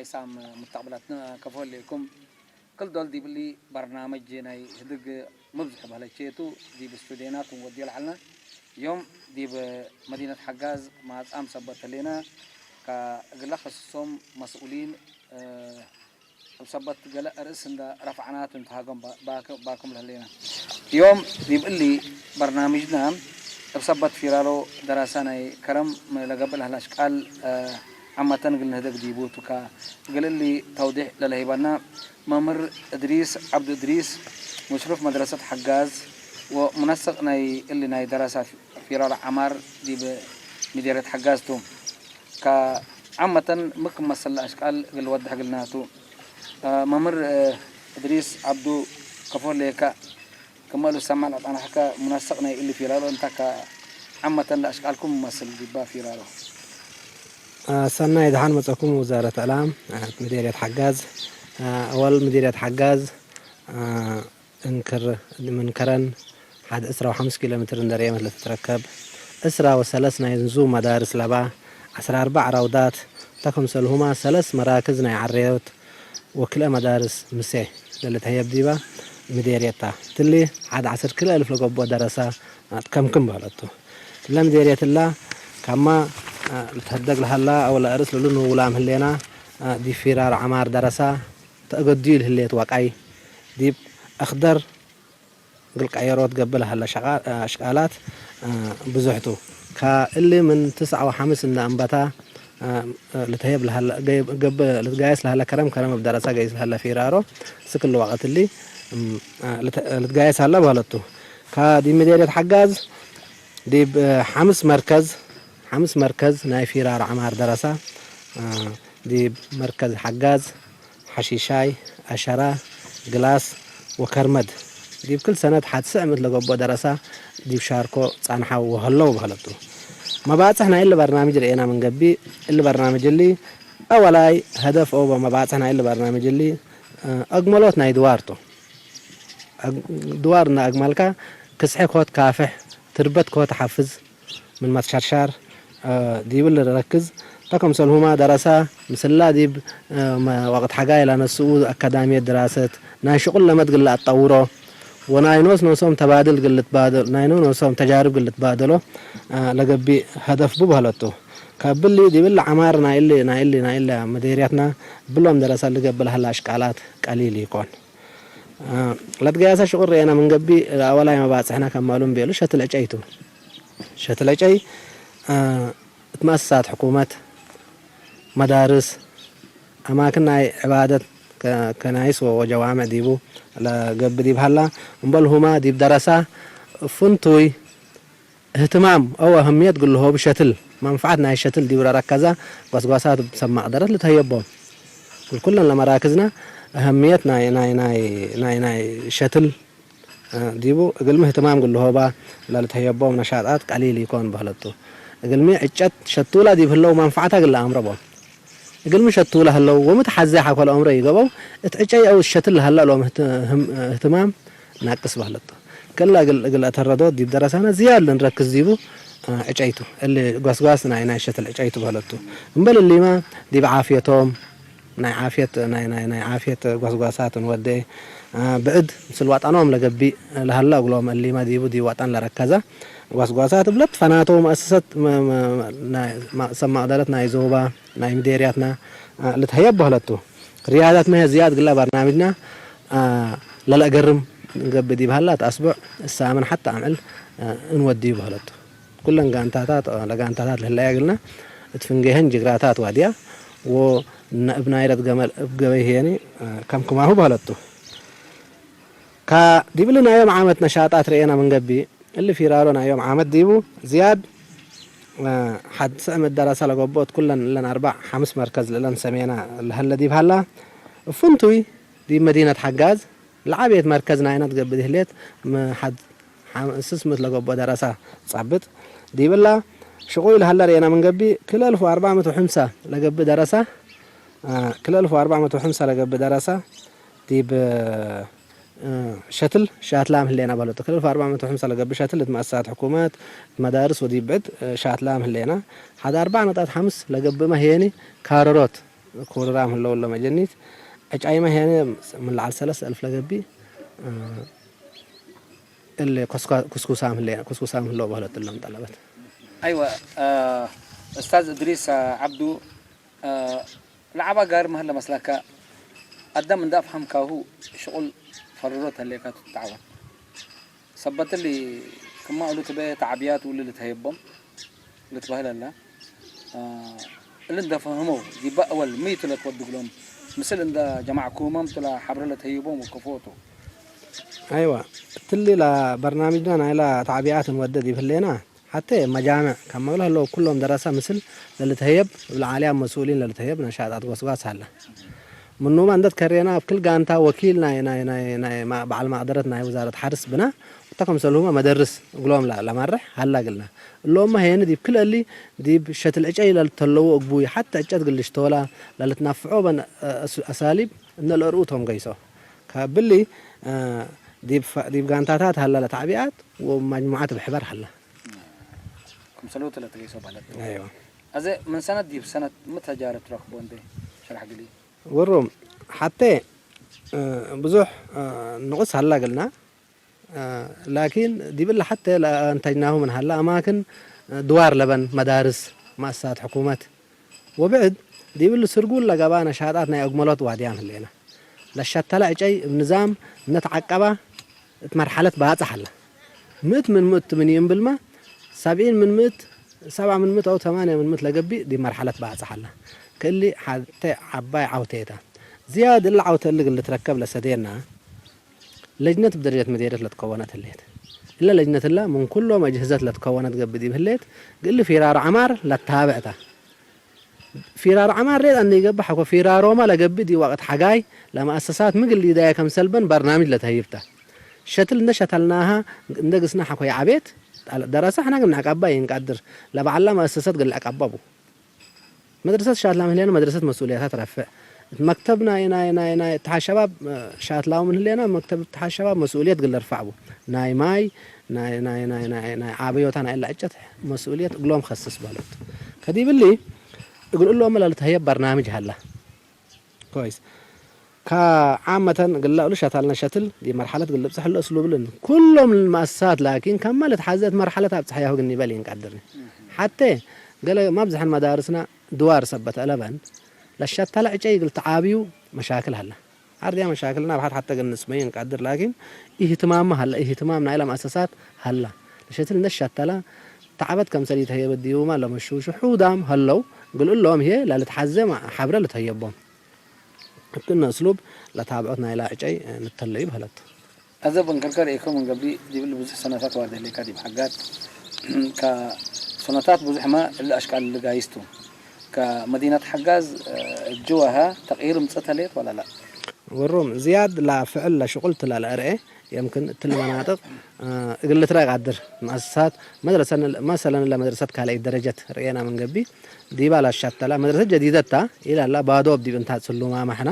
ሳም ሙተቅብላትና ከፈለኩም ክል ዶል ዲብሊ በርናመጅ ናይ ህድግ ምብዝሕ በህለቼቱ ዲብ ስቱዲዮናት ወዲዮ ለዓልና ዮም ዲብ መዲነት ሓጋዝ ማጻም ሰበት ህሌና ከእግለ ከስሶም መስኡሊን እብ ሰበት ገለ ርእስ እንደ ረፍዓናት እንተሃጎም ባኩም ለህሌና። ዮም ዲብ እሊ በርናምጅና እብ ሰበት ፊራሎ ደራሳ ናይ ከረም ለገብእ ለህለ አሽቃል ዓመተን እግል ንህደግ ዲቡ ቱካ እግል እሊ ተውዲሕ ለለሂበና መምህር እድሪስ ዓብዱ እድሪስ ሙሽርፍ መድረሰት ሐጋዝ ወሙነሰቅ ናይ እሊ ናይ ደራሳ ፊራሎ ዓማር ዲብ ሚዴርየት ሐጋዝ ቱ። ከዓመተን ምክ መሰል አሽቃል እግል ወድሕ እግልናቱ። መምህር እድሪስ ዓብዱ ከፎለየካ ክመሉ ሰማዕ ለጣናሕካ ሙነሰቅ ናይ እሊ ፊራሎ እንታ ከዓመተን ለአሽቃልኩም መስል ዲባ ፊራሎ። ሰናይ ደሓን መጸኩም ውዛረት ዕላም ምዴርየት ሓጋዝ። ኣወል ምዴርየት ሓጋዝ እንክር ምንከረን ሓደ ዕስራ ወሓምስ ኪሎ ሜትር እንደርየመት ለትትረከብ ዕስራ ወሰለስ ናይ ንዙ መዳርስ ለባ ዓስራ ኣርባዕ ራውዳት ተከምሰልሁማ ሰለስ መራክዝ ናይ ዓረዮት ወክልኤ መዳርስ ምሴ ለልትሀየብ ዲባ ምዴርየታ ትሊ ሓደ ዓሰርት ክልኤ እልፍ ለገብኦ ደረሳ ኣትከምክም በህለቱ። እለ ምዴርየት እላ ካማ ልትሀደግ ለሀላ አው ለአርስ ልሉ ንውላም ህሌና ዲብ ፊራር ዐማር ደረሳ ተአገድዩ ለህሌት ዋቃይ ዲብ አክደር እግል ቀየሮት ገብእ ለሀለ ሸቃ- አሽቃላት ብዙሕ ቱ። ከእሊ ምን ትስዓ ወሐምስ እንደ አንበታ ልትሀየብ ለሀለ- ገብ- ልትጋየስ ለሀለ ከረም ከረም እብ ደረሳ ገይስ ለሀለ ፊራሮ ስክል ወቅት እሊ ልትጋየስ ሀለ በህለቱ። ከዲብ ምዴርየት ሐጋዝ ዲብ ሐምስ መርከዝ ሐምስ መርከዝ ናይ ፊራሮ ዐማር ደረሳ ዲብ መርከዝ ሐጋዝ ሐሺሻይ፣ አሸራ፣ ግላስ ወከርመድ ዲብ ክል ሰነት ሐትስዕ ምት ለገብኦ ደረሳ ዲብ ሻርኮ ጸንሐው ወሀለው በህለቱ። መባጽሕ ናይ እሊ በርናምጅ ርኤና ምን ገብእ፣ እሊ በርናምጅ እሊ አወላይ ሀደፍ ኦቦ መባጽሕ ናይ እሊ በርናምጅ እሊ አግመሎት ናይ ድዋር ቱ። ድዋር እንዳ አግመልካ ክስሐ ኮት ካፍሕ፣ ትርበት ኮት ሐፍዝ፣ ምን መትሸርሻር ዲብል ረክዝ። ተከምሰልሁማ ደረሳ ምስላ ዲብ ወቅት ሐጋይ ለነስኡ አካዳሚየት ድራሰት ናይ ሽቁል ለመድ ግለ አትጠውሮ ወናይ ኖስ ኖሶም ተባድል ግል ልትባደሎ ናይ ኖ ኖሶም ተጃርብ ግል ልትባደሎ ለገብእ ሀደፍ ቡ በህለቱ። ከብሊ ዲብሊ ዐማር ናይ እሊ ናይ እሊ ናይ እሊ ምዴርያትና ብሎም ደረሳ ልገብእ ለሀላ አሽቃላት ቀሊል ኢኮን። ለትገያሰ ሽቁር ርኤና ምን ገብእ ለአወላይ መባጽሕና ከማሉም ቤሉ ሸትል ዕጨይ ቱ። ሸትል ዕጨይ እት መአሰሳት ሕኩመት፣ መዳርስ፣ አማክን ናይ ዕባደት ከናይስ ወጀዋምዕ ዲቡ ለገብእ ዲብ ሀላ እምበልሁማ ዲብ ደረሳ ፍንቱይ እህትማም አው አሀምየት ግልሆቡ ሸትል መንፈዐት ናይ ሸትል ዲብ ለረከዛ ጓስጓሳት እብ ሰብ መቅደረት ልትሀየቦም። ክልኩለን ለመራክዝና አሀምየት ናይ ናይ ናይ ናይ ናይ ሸትል ዲቡ እግልሚ እህትማም ግልሆባ ለልትሀየቦም ነሻጣት ቀሊል ኢኮን በህለቱ። እግልሚ ዕጨት ሸቱላ ዲብ ህለው መንፈዐታ ግለ አምረቦም። እግልሚ ሸቱላ ህለው ወምት ሐዜ ሐኮ ለኦምረ ኢገብአው እት ዕጨይ አው ሸትል ለሀላ ሎም እህትማም ናቅስ በህለቱ። ከላ እግል እተረዶ ዲብ ደረሳና ዝያድ ለንረክዝ ዲቡ ዕጨይቱ እሊ ጓስጓስ ናይ ናይ ሸትል ዕጨይቱ በህለቱ። እምበል እሊማ ዲብ ዓፍየቶም ናይ ዓፍየት ናይ ናይ ናይ ዓፍየት ጓስጓሳት እንወዴ ብዕድ ምስል ዋጣኖም ለገቢእ ለሀላ እግሎም እሊማ ዲቡ ዲብ ዋጣን ለረከዛ ጓስጓሳት እብለት ፈናተው መአሰሰት ሰብ ማቅደረት ናይ ዞባ ናይ ምዴርያትና ልትሀየብ በህለቱ። ርያዳት መ ዝያድ ግላ በርናምጅና ለለአገርም ገብእ ዲብ ሀላ ተአስቡዕ እሳምን ሐታ አምዕል እንወድዩ በህለቱ። ኩለን ጋንታታት ለጋንታታት ለህለያ እግልና እት ፍንጌሀን ጅግራታት ዋድያ ወእብ ናይረት ገመል እብ ገበይ ህየኒ ከም ክማሁ በህለቱ። ከዲብሊ ናዮም ዓመት ነሻጣት ርኤና ምን ገብእ እሊ ፊራሎ ናዮም ዓመት ዲቡ ዝያድ ሐድ ስዕም እት ደረሳ ለገብኦት ኩለን እለን አርባዕ ሐምስ መርከዝ ልእለን ሰሜና ለሀለ ዲብ ሀላ እፍንቱይ ዲብ መዲነት ሐጋዝ ለዐቤት መርከዝ ናይና ትገብእ ህሌት ሐድ ስስ ምት ለገብኦ ደረሳ ጸብጥ ዲብላ ሽቁይ ለሀለ ርኤና ምን ገብእ ክልኤ እልፍ ወአርባዕ ምት ወሐምሳ ለገብእ ደረሳ ክልኤ እልፍ ወአርባዕ ምት ወሐምሳ ለገብእ ደረሳ ዲብ ሸትል ሻትላም ህሌና በህለቱ። ክልኤ እልፍ ወአርባዕ ምት ወሐምሳ ለገብእ ሸትል እት መአሰሳት ሕኩመት፣ መዳርስ ወዲብ ብዕድ ሻትላም ህሌና። ሐደ አርባዕ ነጥብ ሐምስ ለገብእመ ህየኒ ካረሮት ክውርራም ህለወሎ መጀኒት ዕጫይመ ሄነ ምን ለዓል ሰለስተ እልፍ ለገቢ እለ ኩስኩሳም ህለ ኩስኩሳም ህለወ በህለትሎም ጠለበት። ኣይወ እስታዝ እድሪስ ዓብዱ ለዓባ ጋር መህለ መስላካ ኣዳም እንዳ ኣፍሃምካሁ ሽቁል ፈርሮ ተሌካ ትትዓወት ሰበትሊ ክማ እሉ ትበ ተዓብያት ውል ልትሀየቦም ልትበህለላ እልን ደፈህመው ዲባ እወል ምይቱ ለትወድግሎም ምስል እንዳ ጀማዕኩማም ቱላ ሐብረ ለትሀይቦም ወከፎቱ። ኣይዋ እትሊ ላ በርናምጅና ናይላ ተዕቢኣት እንወደድ ይብህሌና ሓተ መጃምዕ ካብ መግለ ህለው ኩሎም ደረሳ ምስል ለልትሀየብ እብል ዓልያ መስኡሊን ለልትሀየብ ነሻጣት ጎስጓስ ሃለ። ምኑማ እንደት ከሬና ኣብ ክል ጋንታ ወኪል ናይ ናይ ናይ ናይ ማ- በዓል ማቅደረት ናይ ውዛረት ሓርስ ብና እተ ከምሰልሁማ መደርስ እግሎም ላ ለማርሕ ሃላ ግልና እሎማ ሄን ዲብ ክል እሊ ዲብ ሸትል ዕጨይ ለልተለዎ እግቡይ ሓተ ዕጨት ግልሽ ተወላ ለልትናፍዖ በን ኣሳሊብ እነ ለእርኡ ቶም ገይሶ ካብሊ ዲብ ጋንታታት ሃላ ለታዕቢኣት ወማጅሙዓት ብሕበር ሃላ። ከምሰልሁ ተለተገይሶ ማለት ኣይዋ ኣዘ ምን ሰነት ዲብ ሰነት ምተጃረብ ትረክቦ እንደ ሸራሕ ግሊ ወሮም ሓተ ብዙሕ ንቑስ ሃላ ግልና ላኪን ዲብላ ሓተ ለኣንተጅናሁ ምን ሃላ ኣማክን ድዋር ለበን መዳርስ ማእሳት ሕኩመት ወብዕድ ዲብል ስርጉል ለገባ ነሻጣት ናይ ኣግመሎት ዋድያም ህሌና። ለሸተለ ዕጨይ እብ ንዛም እነ ተዓቀባ እት መርሐለት ባጽሕ ሀላ። ምእት ምን ምእት ምን ይእምብልመ ሰብዒን ምን ምእት ሰብዓ ምን ምእት አው ተማንያ ምን ምእት ለገብእ ዲብ መርሐለት ባጽሕ ሀላ። ክእሊ ሐቴ ዐባይ ዐውቴ ተ። ዝያድ እለ ዐውቴ እሊ እግል ልትረከብ ለሰዴና ለጅነት ብደረጀት መዴረት ለትከወነት ህሌት። እለ ለጅነት እለ ምን ኩሎም አጅህዘት ለትከወነት ገብእ ዲብ ህሌት፣ ግእሊ ፊራሮ ዐማር ለታብዕ ተ። ፊራሮ ዐማር ሌጥ አነ ይገብእ ሐኮ ፊራሮመ ለገብእ ዲብ ወቅት ሐጋይ ለመአሰሳት ምግል ሊዳየ ከምሰልበን በርናምጅ ለተህይብ ተ። ሸትል እንደ ሸተልናሃ እንደ ግስና ሐኮ ይዐቤት፣ ደረሰ ሕነ ግን ንዐቀባ ይንቀድር ለበዐላ መአሰሰት ግል ዐቀባ ቡ። መድረሰት ሻትላ ምን ህሌና መድረሰት መስኡልያታ ትረፍዕ። እት መክተብ ናይ ናይ ናይ ናይ እትሓድ ሸባብ ሻትላው ምን ህሌና መክተብ እትሓድ ሸባብ መስኡልየት ግል እርፋዕ ቡ። ናይ ማይ ናይ ናይ ናይ ናይ ናይ ዓበዮታ ናይ እላ ዕጨት መስኡልየት እግሎም ከስስ በሉት። ከዲብሊ እግል እሎም ለልትሀየብ በርናምጅ ሀላ። ኮይስ። ከዓመተን ግላኡሉ ሸታልና ሸትል ዲብ መርሐለት ግልብጽሕ እለ እስሉብልን ኩሎም መአሰሳት ላኪን ከማ ልትሓዘት መርሐለት ኣብጽሐያሁ ግን ይበል ይንቀድርኒ። ሐቴ ገለ ማብዝሐን መዳርስና ድዋር ሰበት አለበን ለሸተለ ዕጨይ እግል ተዓብዩ መሻክል ሀላ። አርድያ መሻክልና ብሐት ሐተ ግን ንስመዩ ይንቀድር ላኪን ኢህትማምመ ሀላ ኢህትማም ናይለ መአሰሳት ሀላ። ለሸትል እንደ ሸተለ ተዐበት ከምሰል ይትሀየበ ዲቡማ ለመሹሹ ሑዳም ሀለው እግል እሎም ህዬ ለልትሓዘ ሐብረ ልትሀየቦም። እብ ክእነ እስሉብ ለታብዖት ናይላ ዕጨይ ንተለዩ በህለት። አዘ በንከርከ ርኤኮ ምን ገብሊ ዲብል ብዙሕ ሰነታት ዋርደሌካ ዲብ ሐጋት ከ ሰነታት ብዙሕመ እሊ አሽቃል ልጋይስቱ ከመዲነት ሐጋዝ እጅወሀ ተቅይር ምጽእ ተሌት ወላ ላ? ወሮም ዝያድ ለፍዕል ለሽቁል ትላ ለእርኤ የምክን እትሊ መናጥቅ እግል ልትረእ ቃድር መአሰሳት መድረሰን መሰለን ለመድረሰት ካልአይት ደረጀት ርኤና ምን ገብእ ዲባ ላሻተላ መድረሰት ጀዲደት ታ ኢላላ ባዶብ ዲብ እንታት ጽሉማመ ሕና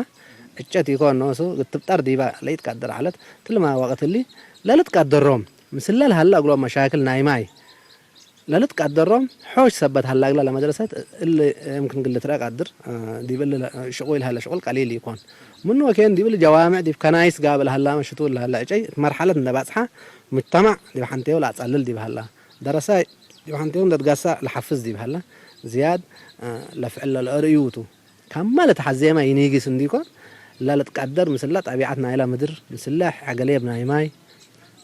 ዕጨት ኢኮን ኖሱ ግትብጠር ዲባ ለኢትቃደር ዐለት። ትልማ ወቅት እሊ ለልትቃደሮም ምስለ ለሀለ እግሎም መሻክል ናይ ማይ ለልትቃደሮም ሖሽ ሰበት ሀላ እግላ ለመድረሰት እሊ የምክን ግል ትረእ ቃድር ዲብ እሊ ሽቁል ሀለ ሽቁል ቀሊል ኢኮን። ምኑ ወኬን ዲብ እሊ ጀዋምዕ ዲብ ከናይስ ጋብ ለሀላመ ሽቱል ለሀለ ዕጨይ እት መርሐለት እንደ ባጽሓ ሙጅተማዕ ዲብ ሐንቴው ለአጸልል ዲብ ሀላ ደረሳ ዲብ ሐንቴው እንደ ትጋሳእ ለሐፍዝ ዲብ ሀላ ዝያድ ለፍዕል ለልአርእዩ ቱ። ካማ ለተሐዜመ ኢኒጊስ እንዲኮን፣ ለልትቀደር ምስለ ጠቢዐት ናይላ ምድር፣ ምስለ ሐገሌብ ናይ ማይ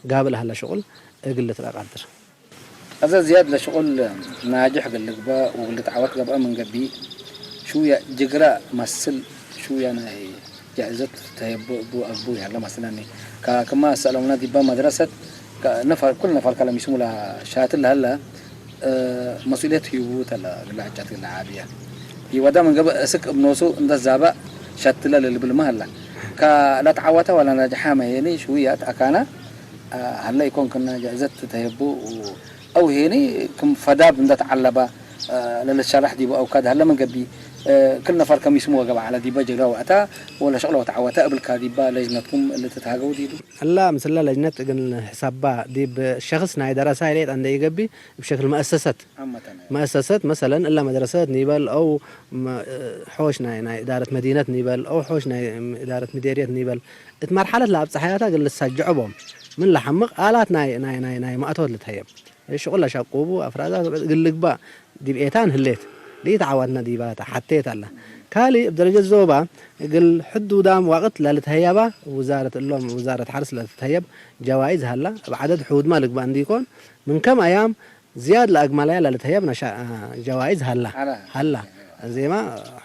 ጋብእ ለሀለ ሽቁል እግል ልትረእ ቀድር። አዘ ዝያድ ለሽቁል ናጅሕ እግል ልግበእ ወእግል ልትዐወት ገብአ ምን ገብእ፣ ሽውየ ጅግረ መስል ሽውየ ናይ ጃእዘት ተህየቦ እቡ አግቡ ያለ መስለኒ። ከክማ ሰአለሙነ ዲበ መድረሰት፣ ከነፈር፣ ኩል ነፈር ከለሚስሙ ለሻትል ለሀለ፣ መስኡልየት ህይቡ ተለ ግለ ዕጨት ግለ ዓብየ። ይወዳ ምን ገብእ እስክ እብ ኖሱ እንደ ዛበእ ሸትለ ለልብልመ ሀለ። ከለትዓወተ ወለነጅሐመ ሄኒ ሽውያት አካነ ሀለ ኢኮን ክነ ጃእዘት ተህቡ አው ሄኒ ክም ፈዳብ እንደ ተዓለበ ለልትሸራሕ ዲቡ አውካድ ሀለ ምን ገብእ ክል ነፋር ከሚስም ወገብ ዓላ ዲባ ጀግራ ዋእታ ወለ ሸቕለ ወተዓወታ እብልካ ዲባ ለጅነትኩም ልትትሃገው ዲዱ? እላ ምስላ ለጅነት እግል ሕሳባ ዲብ ሸኽስ ናይ ደረሳይ ሌጥ እንደ ይገቢ እብ ሸክል መእሰሰት ዓመተ ናይ መእሰሰት መሰለን እላ መድረሰት ኒበል አው መ-፣ ሖሽ ናይ፣ ናይ እዳረት መዲነት ኒበል አው ሖሽ ናይ እዳረት ምዴርየት ኒበል እት መርሓለት ለአብጽሓያታ እግል ልሳጅዖ ቦም ምን ለሐምቕ አላት ናይ፣ ናይ፣ ናይ፣ ናይ ማእቶት ልትሀየብ። ሽቁል ለሻቁቡ አፍራዛ እግል ልግባእ ዲብ ኤታን ህሌት፣ ለኢተዓወትና ዲባታ ሐቴት አላ። ካልእ እብ ደረጀት ዞባ እግል ሕዱዳም ዋቅት ለልትሀየባ ውዛረት እሎም ውዛረት ሐርስ ለልትሀየብ ጀዋይዝ ሀላ። እብ ዐደድ ሕውድማ ልግባእ እንዲኮን፣ ምን ከም አያም ዝያድ ለአግማላያ ለልትሀየብ ነሻ-፣ ጀዋይዝ ሀላ። ሀላ። ሀላ። ዜማ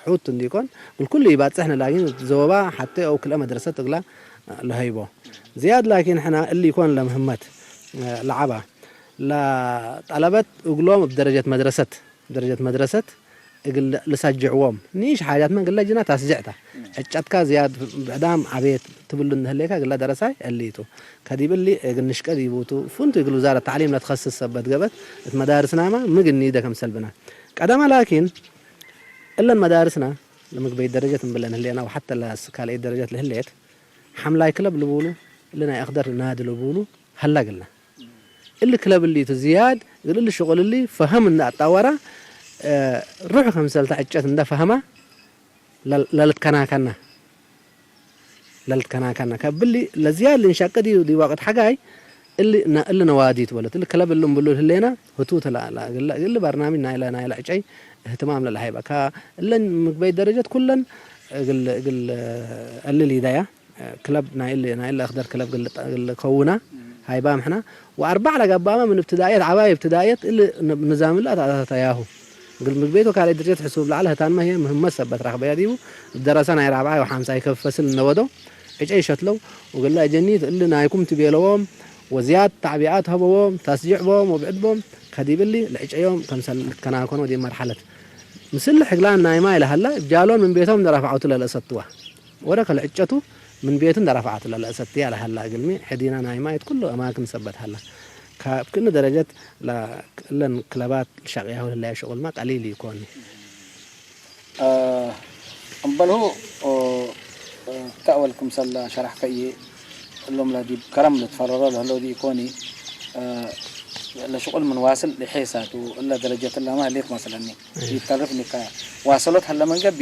ሑት እንዲኮን፣ እግል ኩሉ ይባጽሕነ ላኪን ዞባ ሐቴ አው ክልአ መድረሰት እግላ ለሀይቦ። ዝያድ ላኪን ሕና እሊ ይኮን ለምህመት ለዐባ። ለጠለበት እግሎም እብ ደረጀት መድረሰት፣ ደረጀት መድረሰት እግል ልሳጅዕዎም ኒሽ ሓጃትመ እግል ለጅና ታስጅዕታ። ዕጨትካ ዝያድ ብዕዳም ዐቤት ትብሉ እንህሌካ እግላ ደረሳይ እሊ ቱ። ከዲብ እሊ እግል ንሽቀ ዲቡቱ ፍንቱ እግል ውዛረት ተዕሊም ለትኸስስ ሰበት ገበት እት መዳርስናማ ምግኒ ደ ከምሰል ብና። ቀደመ ላኪን እለን መዳርስና ለምግበይት ደረጀት እምብለን ህሌና ወሐተ ለካልአይት ደረጀት ለህሌት ሐምላይ ክለብ ልቡሉ፣ እሊ ናይ አክደር ናዲ ልቡሉ ሀላ እግልና። እሊ ክለብ እሊ ቱ ዝያድ እግል እሊ ሽቁል እሊ ፈሀም እንደ አጣወራ፣ እ፣ ሩሕ ከምሰልታ ዕጨት እንደ ፈሀማ ለል-፣ ለልትከናከና፣ ለልትከናከና። ከብሊ ለዝያድ ልንሻቀ ዲዩ ዲብ ዋቅት ሐጋይ እሊ ነ-፣ እሊ ነዋዲ ትበለት። እሊ ክለብ እሊ እምብሉ ህሌና ህቱ ተላ-፣ ላ-፣ እግል፣ እግል በርናሚጅ ናይለ፣ ናይለ ዕጨይ እህትማም ለለሀይበ። ከ እለን ምግበይ ደረጀት ኩለን እግል፣ እግል እሊ ሊዳያ። ክለብ ናይ እሊ፣ ናይ እሊ አክደር ክለብ ግል፣ ግል ከውና ሃይባም ሕና ወአርባዕ ለገባማ ምን እብትዳእየት ዐባይ እብትዳእየት እሊ ን-፣ ንዛም እሊ አታታያሁ። ግል ምግቤት ወካልአይ ድርጀት ሕሱብ ለዐለ ህታንመ ህየ ምህመት ሰበት ረክበያ ዲቡ። እብ ደረሰ ናይ ራብዓይ ወሐምሳይ ከፍ ፈስል እነወዶ ዕጨይ ሸትለው ወግላ እጀኒት እሊ ናይኩም ትቤለዎም ወዝያድ ተዕቢኣት ሀበዎም ታስጅዕ ቦም ወብዕድ ቦም ከዲብ እሊ ለዕጨዮም ከምሰል ልትከናከኖ ዲብ መርሐለት ምስል ሕግላን ናይ ማይ ለሀላ እብ ጃሎን ምን ቤቶም እንደ ረፍዐቱ ለለእሰትዋ። ወረ ከልዕጨቱ ምን ቤቱ እንደ ረፍዐት ለለእሰትያ ለሀላ እግልሚ ሕዲና ናይ ማየት ኩሉ አማክን ሰበት ሀላ። ካብ ክእኒ ደረጀት ለ-፣ እለን ክለባት ሸቅያሁ ለለያ ሽቁልማ ቀሊል ይኮኒ። አ፣ እምበልሁ፣ ኦ፣ እ፣ ተእወል ክምሰል ሸራሕከ እየ እሎም ለዲብ ከረም ልትፈረሮ ለህለው ዲኢኮኒ፣ እ፣ ለሽቁል ምን ዋስል ይሔሳቱ እለ ደረጀት እላማ ህሌት መስለኒ። እይ። ይተርፍ ኒካ ዋሰሎት ሀለ መንገቢ፣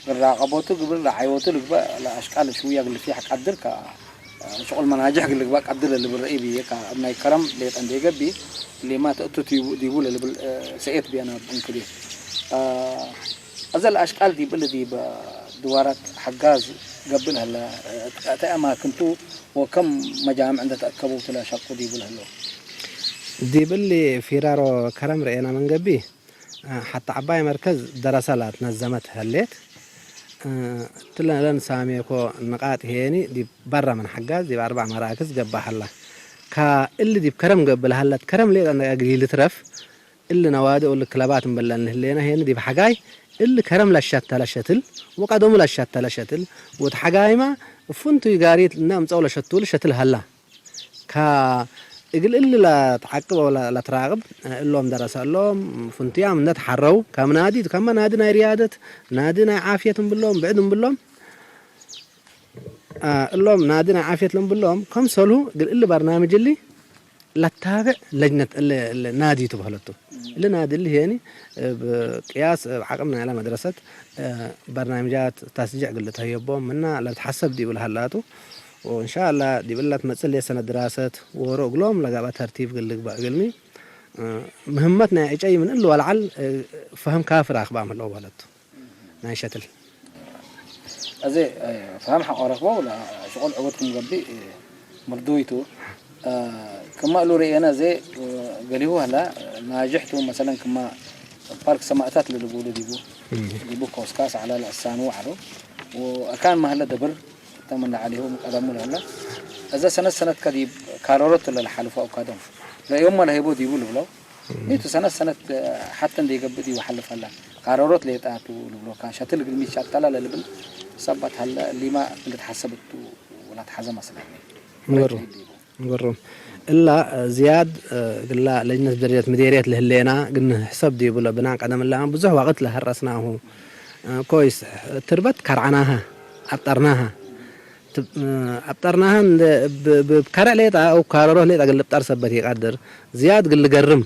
እግል ራቀቦቱ ግብር ለዓይወቱ ልግበእ ለአሽቃል ሽውያ እግል ልፊሕ ቀድር ከ-፣ ሽቁል መናጅሕ እግል ልግበእ ቀድር ለልብል ረኢ ብዬ ከ-፣ እብ ናይ ከረም ሌጠ እንዴ ገቢ፣ ሌማ ተእቱ ዲቡ፣ ዲቡ ለልብል፣ እ፣ ሰኤት ብያና እንክዴ። እ፣ እዘ ለአሽቃል ዲብ እሊ ዲብ ድዋራት ሐጋዝ ገብእ ለሀለ፣ እ፣ እተ አማክንቱ ወከም መጃምዕ እንደ ተአከቡ ትለ ሸቁ ዲቡ ለህለው። ዲብ እሊ ፊራሮ ከረም ረኤና መንገቢ፣ ሐቲ ዐባይ መርከዝ ደረሰ ለትነዘመት ህሌት። እትለ ለን ሳሜኮ ንቃጥ ሄኒ ዲብ በረ ምን ሐጋዝ ዲብ አርበዕ መራክዝ ገብእ ሀላ። ከእሊ ዲብ ከረም ገብእ ለሀለት ከረም ሌጠ እግል ኢልትረፍ እሊ ነዋዲ ወእሊ ክለባት እምበለን ህሌነ ሄኒ ዲብ ሐጋይ እሊ ከረም ለሸተለ ሸትል ወቀደሙ ለሸተለ ሸትል ወእት ሐጋይማ ፍንቱይ ጋሪት እነ እምጸው ለሸቱል ሸትል ሀላ። ከ-፣ እግል እሊ ለትዓቅብ ወለ-፣ ለትራቅብ፣ እሎም ደረሰ እሎም ፍንቱያም እንደ ተሐረው፣ ከም ናዲ፣ ከመ ናዲ ናይ ርያደት፣ ናዲ ናይ ዓፍየት እምብሎም፣ ብዕድ እምብሎም፣ አ፣ እሎም ናዲ ናይ ዓፍየት ለምብሎም፣ ከምሰሉ እግል እሊ በርናምጅ እሊ ለታብዕ ለጅነት እሊ፣ እሊ ናዲ ትበህለቱ። እሊ ናዲ እሊ ሄኒ፣ እብ ቅያስ፣ እብ ዓቅም ናይላ መድረሰት፣ እ፣ በርናምጃት ታስጅዕ እግል ልትሀየቦም ምና ለልትሐሰብ ዲቡ ለሀላቱ። ወእንሻአላ ዲብ እላ ትመጽእ ሌት ሰነት ድራሰት ወሮ እግሎም ለገብአ ተርቲብ እግል ልግበእ እግልሚ፣ እ፣ ምህመት ናይ ዕጨይ ምን እሉ ወለዓል፣ እ፣ ፈህም ካፊ ራክባም ህለው በለቱ። ናይ ሸትል። እዚ፣ እ፣ ፈህም ሐቆ ረክበው ለሽቁል ዕውት ክም ገብእ፣ እ፣ ምርዱይ ቱ። እ፣ ክማ እሉ ርኤነ ዘ፣ እ፣ ገሊሁ ሀላ ናጅሕ ቱ መሰለን ክማ ፓርክ ሰማእታት ለልቡሉ ዲቡ፣ እም። ዲቡ ኮስካስ ዐላ ለአሳኑ ዐሉ። ወአካን ማህለ ደብር ተመን ለዐሊሁ ቀደሙ ለሀላ። እዘ ሰነት ሰነት ከዲብ ካረሮት ለለሓልፎ አውካዶም ረእዮሞ ለሄቦ ዲቡ ልብለው። እም። ኒቱ ሰነት ሰነት ሐተ እንዴ ገብእ ዲቡ ሐልፍ ሀላ። ካረሮት ሌጣቱ ልብሎካ ሸትል እግል ሚት ሻተላ ለልብል ሰባት ሀለ እሊማ እግል ትሐሰብ እቱ ወላትሐዘ መስለኒ። ንገሩ። ዲቡ። ንገሩ። እላ ዝያድ እግላ ለጅነት ደረጀት ምዴርየት ለህሌና ግን ሕሰብ ዲቡ ለብና ቀደም እላማ ብዙሕ ወቅት ለሀረስናሁ። ኮይስ ትርበት ካርዓናሃ ኣብጠርናሃ ኣብጠርናሃ ካርዕ ሌጣ ኣው ካረሮ ሌጣ ግልብጣር ሰበት ይቃድር ዝያድ ግልገርም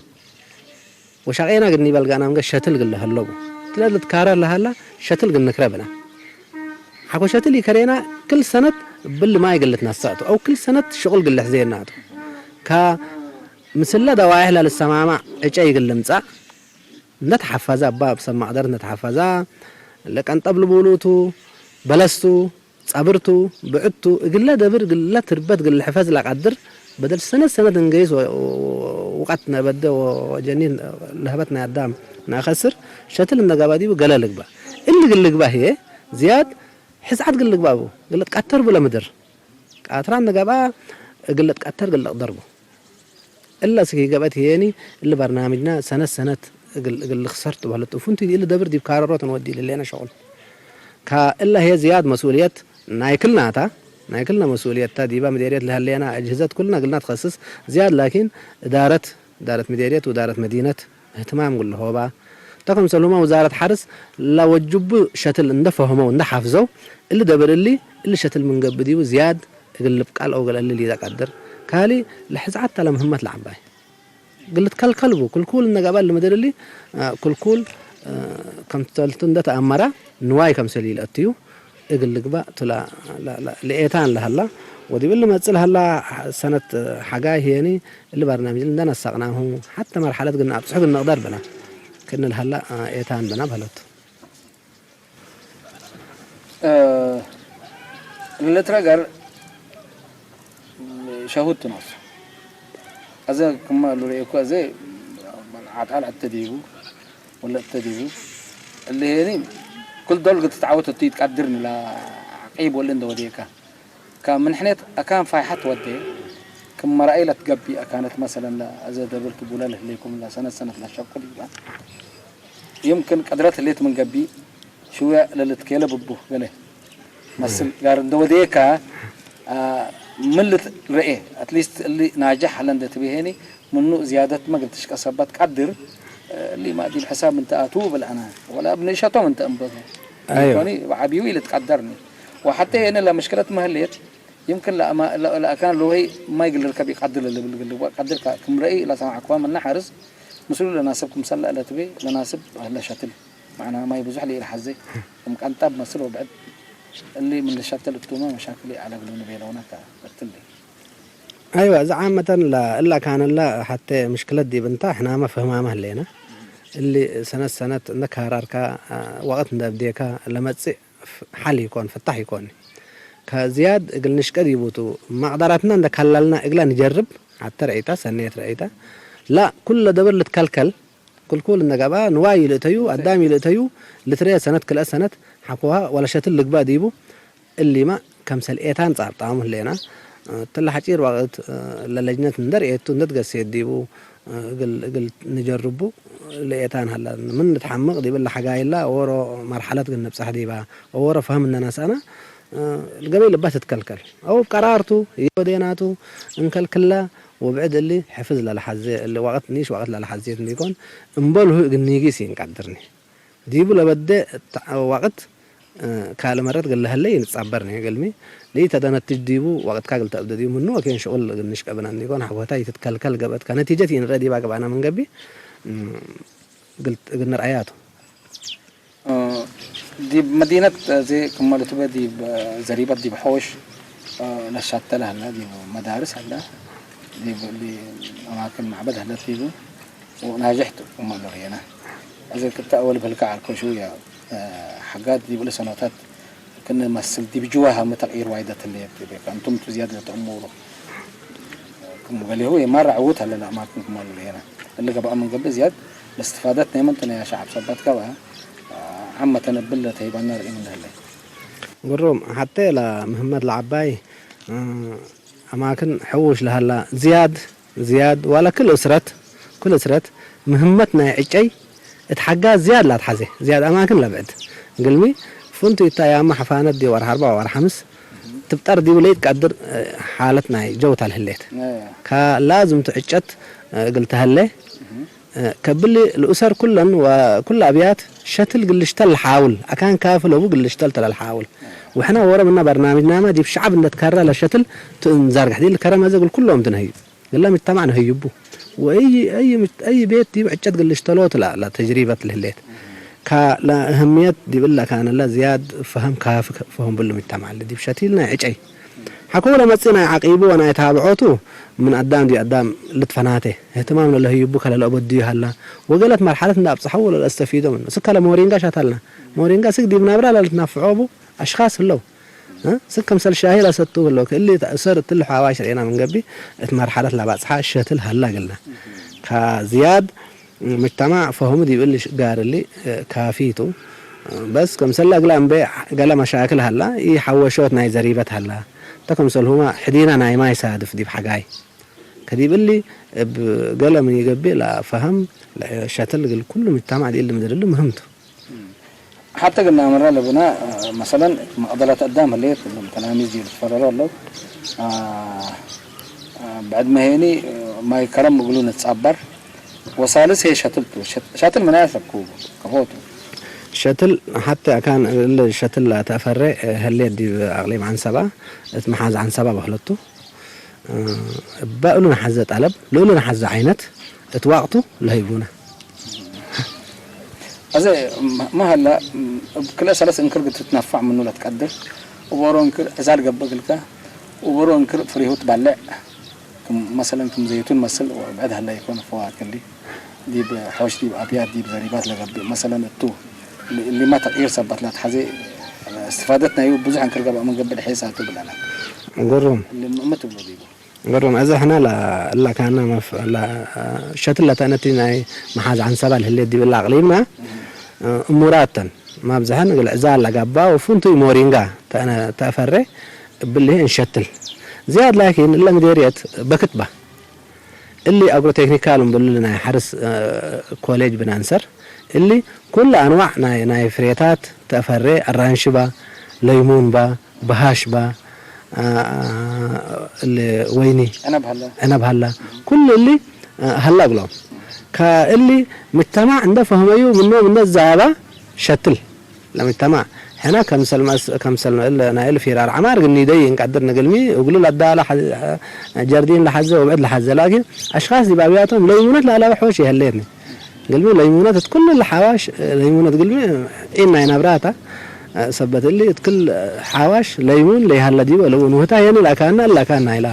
ወሻቄና ግን ይበልጋና ምገ ሸትል ግል ሀለቡ ትለል ትካረ ለሃላ ሸትል ግን ንክረብና ሓኮ ሸትል ይከሬና ክል ሰነት ብል ማይ ግልት ናሳቱ ኣው ክል ሰነት ሽቁል ግልሕ ዜናቱ ካ ምስለ ደዋይሕ ለልሰማማዕ ዕጨ ይግል ምጻእ እነተሓፈዘ እባ ብሰብ ማቕደር እነተሓፈዛ ለቀንጠብ ልቡሉቱ በለስቱ ጸብርቱ ብዕቱ እግለ ደብር እግለ ትርበት እግለ ሕፈዝ ለቀድር በደል ሰነት ሰነት እንገይስ ውቀት ነበደ ወጀኒን ለህበት ናይ ኣዳም ናኸስር ሸትል እነገባ ዲቡ ገለ ልግባ እሊ ግል ልግባ ህየ ዝያድ ሕዝዓት ግል ልግባ ቡ ግለ ትቀተር ቡ ለምድር ቃትራ እነገባ እግለ ትቀተር ግለ ቅደር ቡ እላ ስኪ ገበት ሄኒ እሊ በርናምጅና ሰነት ሰነት እግል እግል ልኽሰር ትበህለት ፉንቲ እሊ ደብር ዲብ ካረሮት ንወዲ ልሌና ሸቁል ካ እላ ሄ ዝያድ መስኡልየት ናይ ክልናታ ናይ ክልና መስኡልየታ ዲባ ምዴርየት ለህሌና እጅህዘት ኩልና ግልና ትኸስስ ዝያድ ላኪን እዳረት እዳረት ምዴርየት ወዳረት መዲነት እህትማም ጉልሆባ ተኸምሰልሁማ ውዛረት ሓርስ ላወጅቡ ሸትል እንደፈህመው እንደሓፍዘው እሊ ደብር እሊ እሊ ሸትል ምንገብ ዲቡ ዝያድ እግል ልብቃል ኦገለሊ ሊዘቀድር ካሊ ለሕዝዓት ተለምህመት ለዓባይ ግልት ከልከልቡ ክልኩል እነገባል ልምድርሊ ክልኩል ከምተልቱ እንደተኣመራ ንዋይ ከምሰል ይልአትዩ እግል ልግባእ ቱላ ለኤታን ለሃላ ወዲብል ልመጽእ ለሃላ ሰነት ሓጋይ ህየኒ እሊ ባርናሚጅ እንደነሳቅናሁ ሓተ መርሓለት ግን ኣብጽሑ ግን ንቅደር ብና ክን ለሃላ ኤታን ብና በለቱ ልትረገር ሸሁድ ትኖስ። እዚ ክማ ሉሬ እኮ እዚ ዓጣል ተዲቡ ወለ ተዲቡ እልሄኒ ኩል ዶል ግትትዓወት እቱ ይትቃድር ንላ ዓቂብ ወለ እንደ ወዴካ ካብ ምንሕነት ኣካን ፋይሓት ወዴ ክመራኢ ለትገቢ ኣካነት መሰለን እዚ ደብል ትቡለ ልህሌኩም ላ ሰነት ሰነት ለሸቁል ይባ يمكن قدرت اللي من قبي شوية للتكيلة ببو قاله مثل قال دو ديكا من اللي رأيه at least اللي ناجح لندت بهني منو زيادة ما قلتش كسبت قدر اللي ما دي الحساب انت اتو بالأنا ولا ابن شطو انت انبغي أيوة. يعني عبيوي اللي تقدرني وحتى هنا لا مشكلة مهليت يمكن لا ما لا, لا كان لو هي ما يقدر كبي قدر اللي بالقلب قدر كم رأي لا سمع أقوام النحرس مسؤول لناسب كم سلا لا تبي لناسب لا شتل معنا ما يبزح لي الحزي كم كان طاب مسل وبعد اللي من الشتل التومة مشاكل على قلوب بيلونا كتلي ኣይዋ እዚ ዓመተን እላ እላ ካነላ ሓተ ምሽክለት ዲብ እንታ ሕናመ ፍህማመ ህሌነ እሊ ሰነት ሰነት እንደ ካራርካ ወቅት እንደ ብዴካ ለመጽእ ሓል ይኮን ፍታሕ ይኮን ከዝያድ እግል ንሽቀ ዲቡቱ ማቅዳራትና እንደ ካላልና እግላ ንጀርብ ሓተ ረኢታ ሰኔት ረኢታ ላ ኩለ ደብር ልትከልከል ክልኩል እነገባ ንዋይ ይልእተዩ ኣዳም ይልእተዩ ልትረየ ሰነት ክልአ ሰነት ሓኮሃ ወለሸትል ልግባእ ዲቡ እሊማ ከምሰል ኤታን ጻብጣሙ ህሌና ትላ ሓጪር ወቅት ለለጅነት እንደር ኤቱ እንደትገሴት ዲቡ እግል እግል ንጀርቡ ለኤታን ሃላ ምን ንትሓምቅ ዲብል ለሓጋይላ ወሮ መርሓለት ግን ንብጻሕ ዲባ ወሮ ፈህም እነናሳና ገበይ ልባ ትትከልከል ኣው ቀራርቱ ይወዴናቱ እንከልክላ ወብዕድ እሊ ሕፍዝ ለለሓዜ እሊ ወቅት ኒሽ ወቅት ለለሓዜት እንዲኮን እምበልሁ እግል ኒጊስ ይንቀድርኒ ዲቡ ለበደ ወቅት ካልእ መረት ገለሀለ ይንጻበርኒ እግልሚ ለይተደነትጅ ዲቡ ወቅትካ ግልተእብደ ዲቡ ምኑ ወኬን ሽቁል እግል ንሽቀብና እንዲኮን ሓቦታ ይትትከልከል ገበትካ ነቲጀት ይንረ ዲባ ግባና ምንገቢ ግልት እግል ንርአያቱ ዲብ መዲነት እዚ ክመልትበ ዲብ ዘሪበት ዲብ ሖሽ ነሻተለ ሀለ ዲብ መዳርስ ሀለ ዲብ እሊ ኣማክን ማዕበድ ሀለ ዲቡ ወናጅሕት ክመሉ ርየና እዚ ክልተ ኣወል ብህልካ ዓልኮ ሽውያ ሓጋት ዲብ እሊ ሰኖታት ክን መስል ዲብ ጅዋሃ ምተቅይር ዋይደት ህለ ዲብ ከንቱም ትዝያድ ለተእሙሩ ክም ገሌሁ የማራ ዕውት ሀለ ለኣማክን ክመሉ ርየና እሊ ገባእ መንገቢ ዝያድ ለስትፋደት ናይ መንተ ናይ ሸዓብ ሰባት ገባእ ዓመተ ነብል ለተሂባና ርኢ ምን ህለ። ግሩም ሓተ ለምህመድ ለዓባይ ኣማክን ሕውሽ ለሃላ ዝያድ ዝያድ ዋላ ክል እስረት ክል እስረት ምህመት ናይ ዕጨይ እት ሓጋ ዝያድ ላትሓዜ ዝያድ ኣማክን ለብዕድ ግልሚ ፍንቱ ይታ ያማ ሕፋነት ዲ ወርሓ ኣርባ ወርሓ ሓምስ ትብጠር ዲቡ ለይትቀድር ሓለት ናይ ጀውታ ለህሌት ካ ላዝምቱ ዕጨት እግል ተሀለ ከብል ልኡሰር ኩለን ወኩል ኣብያት ሸትል ግልሽተል ልሓውል ኣካን ካፍ ለቡ ግልሽተል ተለልሓውል። ወሕና ወረ ምና በርናምጅ ናማ ዲብ ሸዓብ እንደትካራ ለሸትል ትእምዛርግሕ ዲል ከረመዘ ግል ኩሎም ትንህዩ። ግላ ምጅተማዕ ንህይቡ። ወእይ፣ እይ፣ ምጅ-፣ እይ ቤት ዲብ ዕጨት ግልሽተሎ ትላ፣ ላ ተጅሪበት ልህሌት። ካ ላ እህምየት ዲብ እላ ካነላ ዝያድ ፈህም ካፍ ፈህም ብሉ ምጅተማዕ ዲብ ሸቲል ናይ ዕጨይ። ሓኮ ለመጽእ ናይ ዓቂቡ ወናይ ታብዖቱ ምን ኣዳም ዲብ ኣዳም ልትፈናቴ። እህትማም ለለህዩቡ ከለለኦበድዩ ሃላ። ወገለት መርሓለት እንዳ ኣብጽሐው ወለለስተፊዶ ምኑ። ስከ ለሞሪንጋ ሻታልና። ሞሪንጋ ስግ ዲብ ናብራ ለልትናፍዖቡ ኣሽኻስ ህለው። እ? ስግ ከምሰል ሻሂ ለሰቱ ህለው። ክእሊ ተእሰር እትል ሓዋሽ ርኤና ምን ገቢ እት መርሓለት ለባጽሓ ሸትል ሃላ ግልና። ካዝያድ ምጅተማዕ ፈህሙ ዲብ እሊ ሽ-፣ ጋር እሊ፣ እ፣ ካፊቱ። በስ ከምሰላ እግላ እምቤ ገለ መሻክል ሃላ፣ ኢ ሐወሾት ናይ ዘሪበት ሃላ። እተ ከምሰልሁማ ሕዲና ናይ ማይ ሳድፍ ዲብ ሐጋይ። ከዲብ እሊ እብ ገለ ምን ይገብእ ለፈህም ለሸትል እግል ኩሉ ምጅተማዕ ዲል ምድር እሊ ምህምቱ። ሓተ ግን ኣመራ ለብና፣ መሰለን መቕደላት ኣዳም ህሌት፣ ተላሚዝ ዲብ ትፈረረ ኣሎ። አ፣ አ፣ ብዕድመ ሄኒ ማይ ከረም እግሉ ንጻበር። ወሳልስ ሄ ሸትል ቱ። ሸት-፣ ሸትል ምናያ ሰብኩ ከፎቱ። ሸትል ሓተ ኣካን እለ ሸትል ተፈረ ህሌት ዲብ ኣቕሊም ዓንሰባ፣ እት መሓዝ ዓንሰባ በህለቱ። እባ እሉ ንሓዘ ጠለብ፣ ልእሉ ንሓዘ ዓይነት፣ እት ዋቕቱ ለህይቡነ። ኣዘ መሃላ፣ እብ ክልኤ ሰለስ እንክር ክትትናፋዕ ምኑ ለትቀድር፣ እበሮ እንክር ዕዛል ገብእ እግልከ፣ እበሮ እንክር ፍሪሁ ትባልዕ፣ ክም መሰለን ክም ዘይቱን መስል ወብዕድ ሀላ ይኮን ፈዋክሊ፣ ዲብ ሖሽ ዲብ ኣብያት ዲብ ዘሪባት ለገብእ መሰለን እቱ፣ ል-፣ ሊማ ተቅይር ሰባት ላትሓዜ፣ እስትፋደት ናዩ ብዙሕ እንክር ገብእ ምን ገብእ ድሕሳቱ ብለና። ግሩም። ልምእምት ብሎ ዲቡ። ግሩም። እዚ ሕና ላ-፣ ላካና መፍ-፣ ላ-፣ ሸትል ለተነቲ ናይ መሓዝ ዓንሰባ ልህሌት ዲብ ላ ኣቅሊምና፣ እሙራተን ማብዝሐን እግል ዕዛል ለጋባ ወፍንቱይ ሞሪንጋ ተነ-፣ ተፈሬ እብልህ እንሸትል። ዝያድ ላኪን እለ ምዴርየት በክትባ። እሊ ኣግሮቴክኒካል እምብሉ ናይ ሓርስ፣ እ፣ ኮሌጅ ብናንሰር እሊ ኩሉ ኣንዋዕ ናይ፣ ናይ ፍሬታት ተፈሬ ኣራንሽባ፣ ለይሙንባ፣ በሃሽባ፣ አ፣ እሊ ወይኒ፣ ዕነብ ሃላ። ዕነብ ሃላ። ኩሉ እሊ፣ አ፣ ሃላ እግሎም። ከእሊ ምጅተማዕ እንደ ፈህመዩ ምኖም እንደ ዛባ ሸትል። ለምጅተማዕ ሕነ ከምሰል መስ-፣ ከምሰል እል-፣ ናይ እል ፊራር ዐማር ግን ኒደይ እንቀድር ንግልሚ እግሉ ለዳለ ሐ-፣ ጀርዲን ለሐዘ ወብዕድ ለሐዘ ላኪን አሽኻስ ዲብ አብያቶም ለይሙነት ለአላበ ሖሽ የህሌትኒ። ግልሚ ለይሙነት እት ኩሉ ለሐዋሽ ለይሙነት ግልሚ ዒን ናይ ነብራታ ሰበት እሊ እት ክል ሐዋሽ ለይሙን ለይሃለ ዲበ ለቡ ንውህታ የኒ ለአካና ለአካና ኢላ።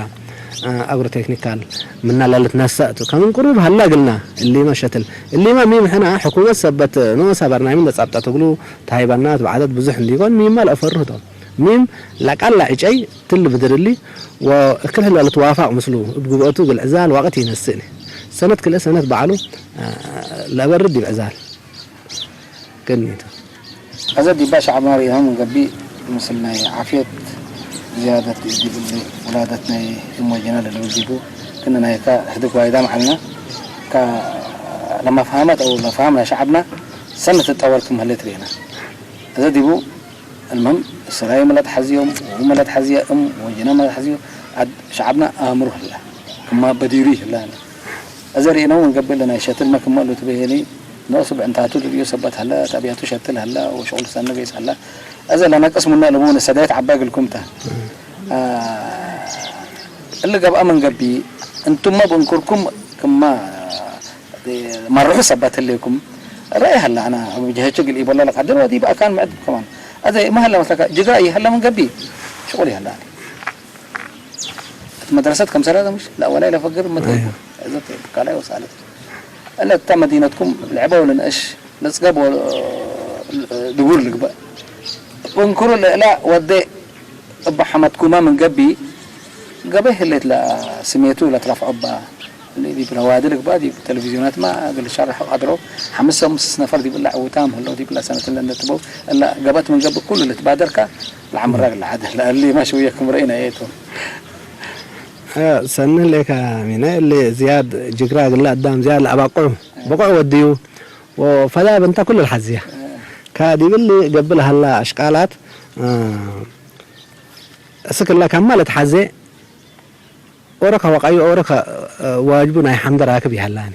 አ፣ አግሮቴክኒካል ምና ለልትነሰእ ቱ። ከም እንቅሩብ ሀላ ግልና እሊመ ሸትል። እሊመ ሚም ሕና ሕኩመት ሰበት ኖሰ በርናሚ ለጻብጠት እግሉ ታይበና ትብዓደት ብዙሕ እንዲጎን ሚማ ለአፈርህ ቶም። ሚም ለቃላ ዕጨይ ትል ብድር እሊ ወእክል ህላ ልትዋፋቅ ምስሉ እብ ጉብአቱ እግል ዕዛል ዋቅት ይነስእኒ። ሰነት ክልኤ ሰነት በዕሉ፣ አ፣ ለአበርድ ዲብ ዕዛል። ቅድሚቱ። አዘ ዲባ ሸዕብና ርኢናም እንገቢ ምስል ናይ ዓፍየት ዝያደት ዲብ እሊ ውላደት ናይ እም ወጀና ለልብል ዲቡ ክነ ናይካ ህድግ ዋይዳም ዐልና። ካ ለመፍሃመት አው ለፍሃም ናይ ሸዕብና ሰነት ትጠወር ክም ህሌት ርኢና። አዘ ዲቡ እልምህም እስራይ መለት ሐዝዮም ወመለት ሐዝየ እም ወጀና መለት ሐዝዮ አድ ሸዕብና አእምሮ ህላ ክማ በዲሩ ይህላ። እዘ ርኢነው እንገብእ ለናይ ሸትል መክመሉ ትቤሄኒ፣ ንእሱ ብዕንታቱ ልርእዮ ሰበት ሀለ፣ ተብያቱ ሸትል ሀለ፣ ወሽቁል ሰነ ገይስ ሀለ። እዘ ለነቅስ ምኖ ለቡ ንሰዳይት ዐባይ ግልኩም ተ። አ፣ እሊ ገብአ መንገቢ፣ እንቱመ ብእንኩርኩም ክማ መርሑ ሰበት ህሌኩም፣ ረአይ ሀለ፣ አና አብ ጀሀቹ ግል ኢቦላ ለቀድር ወዲብ አካን ምዕድ ከማን። እዘ መሀለ መስለካ፣ ጅግራ ይሀለ መንገቢ፣ ሽቁል ይሀለ። እት መድረሰት ከምሰላ ምሽ ለአወላይ ለፈግር መት አይዋ። እዘት ካልኣይ ወሳለት እለ እታ መዲነትኩም ልዕበው ልንእሽ ልጽገብ ወ-፣ ድጉር ልግበእ እንክሩ ልእላ ወዴ እባ ሐመትኩማ ምን ገቢ ገበይ ህሌት ለስሜቱ ለትረፍዖ እባ ዲብ ለዋዲ ልግበእ ዲብ ቴሌቪዝዮናትማ እግል ሸርሕ ቀድሮ ሐምስ ሰሙስ ነፈር ዲብ እላ ዕውታም ህለው ዲብ እላ ሰነት እለ እንደትበው እላ ገበት ምን ገቢ ኩሉ ልትባደርካ ለዐምራ ለዐደ ለእሊ ማሽውየ ክም ረኢና ኤቱ። አ፣ ሰኒ ህሌካ ሚነ እሊ ዝያድ ጅግራ እግለ አዳም ዝያድ ለአባቅዑ ብቁዕ ወድዩ ወፈዳ ብንታ ኩሉ ለሐዝያ። ካ ዲብ እሊ ገብእ ለሀላ አሽቃላት፣ አ፣ እስክ እለ ከማ ለትሐዜ ኦሮከ ወቃዩ ኦሮከ፣ አ፣ ዋጅቡ ናይ ሐምደ ራክብ ይሀላኒ።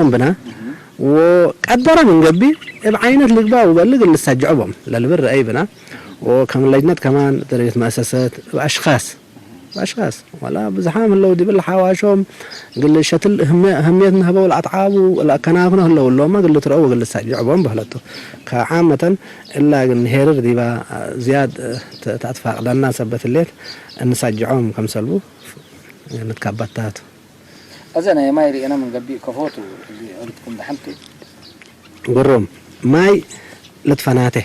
ጀምሮም ብና ወቀደረ ምን ገቢ እብ ዓይነት ልግባ ውበል ግን ልሳጅዖቦም ለልብር ረአይ ብና ወከም ለጅነት ከማን ደረጀት መእሰሰት ብኣሽኻስ ብኣሽኻስ ዋላ ብዝሓም ህለው ዲብል ሓዋሾም ግል ሸትል ህምየት ንህበው ለኣትዓቡ ለኣከናፍኖ ህለው እሎማ ግል ትረአው ግል ልሳጅዖቦም በህለቱ ከዓመተን እላ ግን ሄርር ዲባ ዝያድ ተኣትፋቅደና ሰበት ሌት እንሳጅዖም ከምሰልቡ ንትካባታት። እዚ ናይ ማይ ርኤና ምን ገቢእ ከፎቱ እዚ ዕርትኩም ደሓንቱ። ጉሩም ማይ ልትፈናተ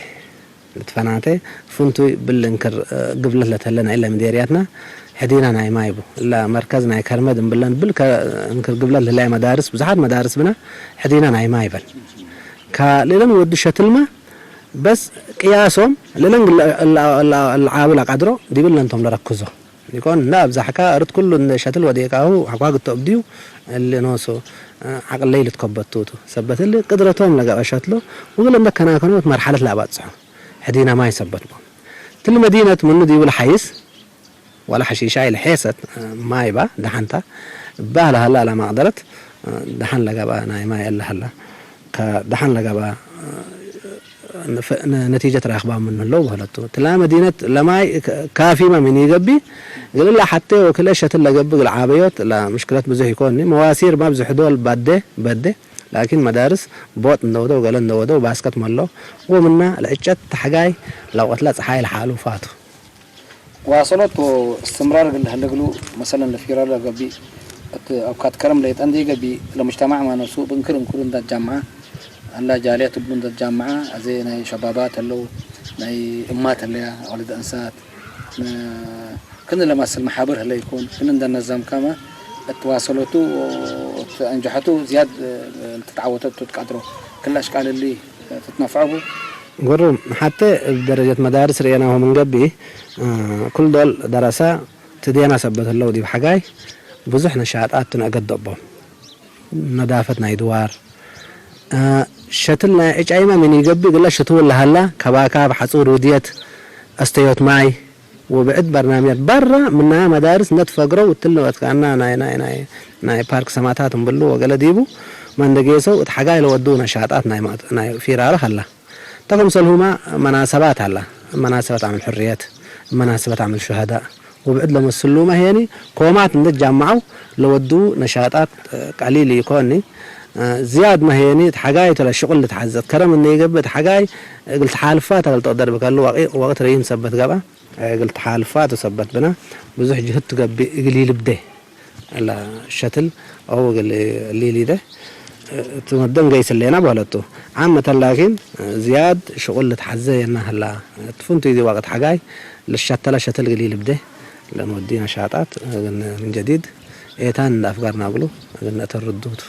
ልትፈናተ ፍንቱይ ብልንክር ግብለት ለተለና ኢለ ምዴርያትና ሕዲና ናይ ማይ ቡ እላ መርከዝ ናይ ከርመድ እምብለን ብል እንክር ግብለት ልላይ መዳርስ ብዙሓት መዳርስ ብና ሕዲና ናይ ማይ በል ካልእለን ወዱ ሸትልማ በስ ቅያሶም ልለን ልዓብል ኣቃድሮ ዲብል ለንቶም ለረክዞ ይኮን እንዳ ኣብዛሕካ ርት ኩሉ ሸትል ወዴቃሁ ሓኳ ግተኦብ ድዩ እሊ ኖሶ ዓቅለይ ልትከበቱ ቱ ሰበት እሊ ቅድረቶም ለገበ ሸትሎ ውግል እንደ ከናከኖት መርሓለት ላባጽሖ ሕዲና ማይ ሰበት ቦ ትል መዲነት ምኑ ዲብል ሓይስ ወላ ሓሺሻ ኢለ ሔሰት ማይ ባ ደሓንታ ባህላ ሃላ ላ ማቅደረት ደሓን ለገባ ናይ ማይ ኣላ ሃላ ደሓን ለገባ ነቲጀት ራኽባ ምን ህለው በህለቱ ትላ መዲነት ለማይ ካፊማ ምን ይገቢ ግልላ ሓቴ ወክልኤ ሸትል ለገብ ግል ዓበዮት ላ ምሽክለት ብዙሕ ይኮኒ መዋሲር ማብ ዝሕዶል ባዴ በዴ ላኪን መዳርስ ቦጥ እንደወደው ገለ እንደወደው ባስከት መሎ ወምና ለዕጨት ተሕጋይ ለውቀትላ ፀሓይ ለሓሉ ፋቱ ዋሰሎት እስትምራር ግን ለህለግሉ መሰለን ለፊራር ለገቢ እቲ ኣብ ካትከረም ለይጠንዲ ገቢ ለሙጅተማዕ ማነሱ ብእንክር እንክሩ እንዳጃምዓ ኣላ ጃልያ ትብሉ እንዳጃምዓ ኣዘ ናይ ሸባባት ኣለው ናይ እማት ኣለያ ወለደ እንሳት ክን ለማስል መሓብር ህለ ይኮን ክን እንደነዛም ካማ እትዋሰሎቱ እትአንጀሐቱ ዝያድ ትትዓወተቱ ትቃድሮ ክላ ኣሽቃልሊ ትትነፍዐቡ ጉሩም ሓተ ብደረጀት መዳርስ ርኤናሆም እንገቢ ኩል ዶል ደረሳ ትዴና ሰበት ህለው ዲብ ሓጋይ ብዙሕ ነሻጣት ትንእገድ ደቦም ነዳፈት ናይ ድዋር ሸትል ናይ ዕጫይማ ምን ይገቢ ግላ ሽትው ለሃላ ከባካብ ሓጹር ውድየት ኣስተዮት ማይ ወብዕድ በርናምያት በራ ምና መዳርስ ነትፈግሮ ውትል ንወትካና ናይ ናይ ናይ ናይ ፓርክ ሰማታት እንብሉ ወገለ ዲቡ መንደጌሰው እት ሓጋይ ለወዱ ነሻጣት ናይ ፊራረ ሃላ ተከምሰልሁማ መናሰባት አላ መናሰበት ዓመል ሕርየት መናሰበት ዓመል ሹሃዳ ወብዕድ ለመስሉማ ሄኒ ኮማት እንደ ጃማዓው ለወዱ ነሻጣት ቀሊል ይኮኒ ዝያድ መሄኒ ተሓጋይ ተለ ሽቁል ልትሓዘት ከረም እንደ ይገብእ ተሓጋይ እግል ተሓልፋ ተገል ተቅደር ብከሉ ወቅት ረይም ሰበት ገባ እግል ተሓልፋ ተሰበት ብና ብዙሕ ጅህድ ትገብእ እግል ይልብደ ሸትል ኣው ሊሊደ ትመደም ገይስሌና በለቱ ዓመተን ላኪን ዝያድ ሽቁል ልትሓዘ የና ህላ ትፍንቱ ይዲ ዋቅት ሓጋይ ልሻተላ ሸትል ግሊ ልብደ ለመዲ ነሻጣት ምን ጀዲድ ኤታን እንደ ኣፍጋር ናብሉ እግነ ተርዱቱ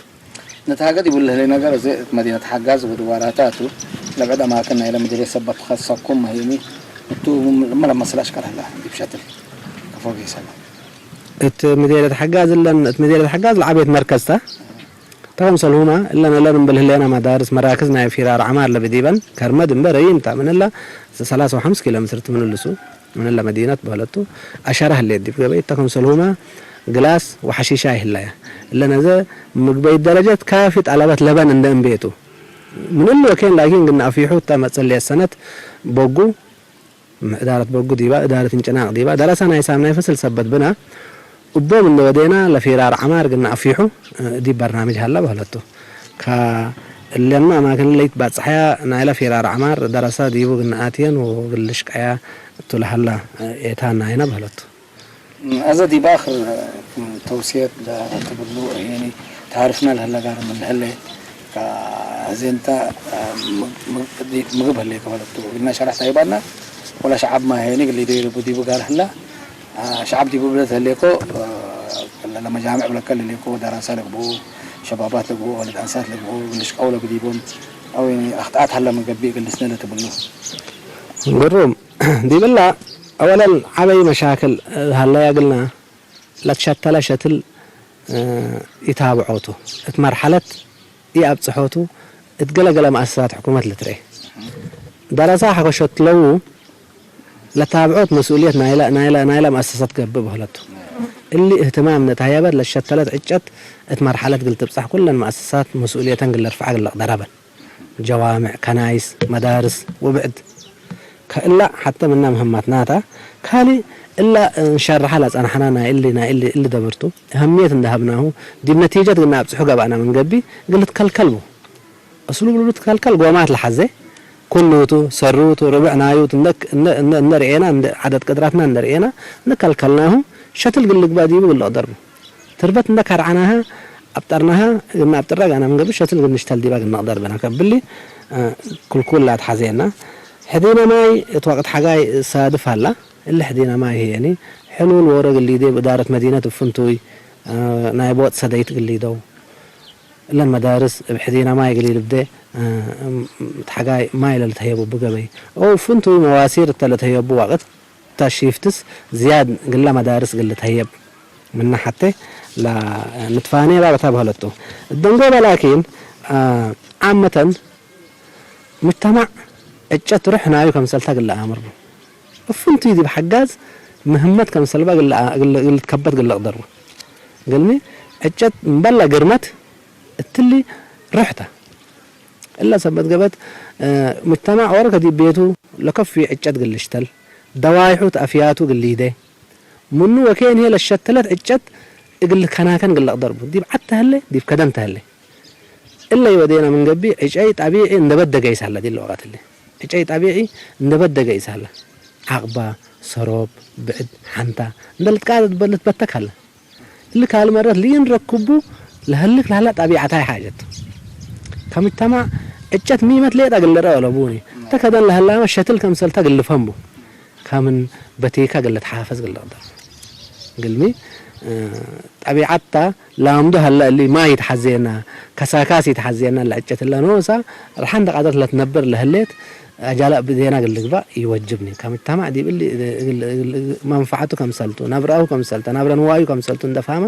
ነቲ ሃገድ ይብልህ ለይ ነገር እዚ መዲነት ሓጋዝ ወድዋራታቱ ለብዕድ ኣማክን ናይ ለምድሪ ሰበት ከሰኩም መሂኒ እቱ መለመስላ ሽቀር ህላ ዲብ ሸትል ከፎ ገይሰላ እት ምዴርየት ሓጋዝ እለን እት ምዴርየት ሓጋዝ ለዓቤት መርከዝታ ተኸምሰልሁማ እለን እለን እምብል ህሌና መዳርስ መራክዝ ናይ ፊራር ዓማር ለብዲበን ከርመድ እምበ ረይምታ ምንላ ሰላሳ ወሓምስ ኪሎ ሜትር ትምንልሱ ምንላ መዲነት በህለቱ ኣሸራ ህሌት ዲብ ገበይ ተኸምሰልሁማ ግላስ ወሓሺሻ ይህላያ እለን እዘ ምግበይ ደረጀት ካፊ ጠለበት ለበን እንደ እምቤቱ ምንሉ ወኬን ላኪን ግን ኣፊሑ እታ መጸልየ ሰነት በጉ እዳረት በጉ ዲባ እዳረት እንጭናቅ ዲባ ደረሳ ናይ ሳም ናይ ፈስል ሰበት ብና እቦም እንደ ወዴና ለፊራር ዓማር ግና ኣፊሑ ዲብ በርናምጅ ሃላ በህለቱ ካ እለማ ኣማክን ለይት ባጽሓያ ናይላ ፊራር ዓማር ደረሳ ዲቡ ግና ኣትየን ወግልሽ ቀያ እቱ ለሃላ ኤታ ናይና በህለቱ أزا دي باخر توصيات تبدلو يعني تعرفنا لهلا قال من هلا زين تا ምግብ ህለይ ከበለቱ ግና ሸራሕ ታይባና ወላ ሸዓብ ማሄኒ ግሊ ዲቡ ዲቡ ጋር ህላ ሸዓብ ዲቡ ብለት ህሌኮ ለመጃምዕ ብለከ ልሌኮ ደራሳ ለግቡ ሸባባት ለግኡ፣ ወለድ ኣንሳት ለግኡ፣ ግልሽ ቀውለ ብዲቦም፣ ኣው ኣኽጣኣት ሃላ መገቢ ግልስነ ለትብሉ። ግሩም ዲብላ ኣወለን ዓበይ መሻክል ሃለያ ግልና ለትሸተለ ሸትል ይታብዖቱ እት መርሐለት ይኣብጽሖቱ እት ገለገለ መኣሰሳት ሕኩመት ልትርኤ። ደረሳ ሐኮ ሸትለው ለታብዖት መስኡልየት ናይላ ናይላ ናይላ መኣሰሳት ገብእ በህለቱ። እሊ እህትማም ነታየበት ለሸተለት ዕጨት እት መርሐለት ግል ትብጻሕ ኩለን መኣሰሳት መስኡልየተን ግል ለርፍዓ ግል ለቅደራበን። ጀዋምዕ፣ ከናይስ፣ መዳርስ ወብዕድ። ከእላ ሐተ ምና ምህማት ናታ ካሊ እላ እንሸርሐ ለጸናሕና ናይ እሊ ናይ እሊ እሊ ደብርቱ እሀምየት እንደሀብናሁ ዲብ ነቲጀት ግና ኣብጽሑ ገብኣና ምን ገቢ ግል ትከልከል ቡ። እስሉብ ልብሉ ትከልከል ጎማት ለሐዜ ኩኑቱ፣ ሰሩቱ፣ ርብዕ ናዩት እንደ እንደ እንደ እንደ ርኤና እንደ ዐደድ ቅድራትና እንደ ርኤና እንደ ከልከልናሁ ሸትል ግል ልግባእ ዲቡ ግል ለቅደርቡ። ትርበት እንደ ካርዓናሃ ኣብጠርናሃ ግና ኣብጥራ ጋና ምን ገብእ ሸትል ግል ንሽተል ዲባ ግል ነቅደር በና ከብሊ ኩልኩል ላትሓዘየና። ሕዲነ ማይ እት ወቅት ሓጋይ ሳድፍ ኣላ። እሊ ሕዲነ ማይ ህየኒ ሕሉል ወረ ግል ሊዴ ብእዳረት መዲነት እፍንቱይ ናይ ቦጥ ሰደይት ግል ሊደው። እለን መዳርስ እብ ሕዲነ ማይ ግል ልብዴ እት ሓጋይ ማይ ለልተህየቡ ብገበይ ኦ ፍንቱይ መዋሲር እተ ለተህየቡ ወቅት እተ ሺፍትስ ዝያድ ግለ መዳርስ ግል ልትህየብ ምነ ሐቴ ለንትፋኔ ባበታ በህለቱ። እደንጎበ ላኪን ዓመተን ሙጅተማዕ ዕጨት ሩሕ ናዩ ከምሰልታ ግል ለአምር ቡ። እፍንቱይ ዲብ ሐጋዝ ምህመት ከምሰልባ ግል ልትከበት ግል ለቅደር ቡ። ግልሚ ዕጨት እምበላ ግርመት እትሊ ሩሕታ። እላ ሰበት ገበት ሙጅተማዕ ወረ ከዲብ ቤቱ ለከፊ ዕጨት ግል ልሽተል፣ ደዋይሑ ተአፍያቱ ግል ሊዴ፣ ምኑ ወኬን ህዬ ለሸተለት ዕጨት እግል ከናከን ግል ለቅደር ቡ። ዲብ ዐድ ተህሌ፣ ዲብ ከደን ተህሌ። እለ ይወዴና ምን ገቢ ዕጨይ ጠቢዒ እንደ በደገ ይሳለ ዲለ ወቀት እሊ። ዕጨይ ጠቢዒ እንደ በደገ ይሳለ። ዐቅባ፣ ሰሮብ፣ ብዕድ፣ ሐንታ እንደ ልትቃደድ በ-፣ ልትበተክ ሀለ። እሊ ካል መረት ልኢንረክቡ ለህልክ ለህላ ጠቢዐታይ ሓጀት። ከሙጅተማዕ ዕጨት ሚመት ሌጠ ግል ልረአ ለቡኒ። ተከደን ለህላመ ሸትል ከምሰልታ ግል ልፈንቡ። ከምን በቴካ ግል ልትሓፈዝ ግል ልቅደር። ግልሚ ጠቢዓታ ላምዱ ሀላ እሊ ማይ ይትሓዘየና፣ ከሳካስ ይትሓዘየና ለዕጨት እለ ኖሳ ርሓን ተቃደርት ለትነብር ለህሌት ኣጃላእ ብዴና ግል ልግባእ ይወጅብኒ። ከሙጅተማዕ ዲብ እሊ መንፈዓቱ ከምሰልቱ፣ ናብራሁ ከምሰልተ፣ ናብረ ንዋዩ ከምሰልቱ እንደ ፋመ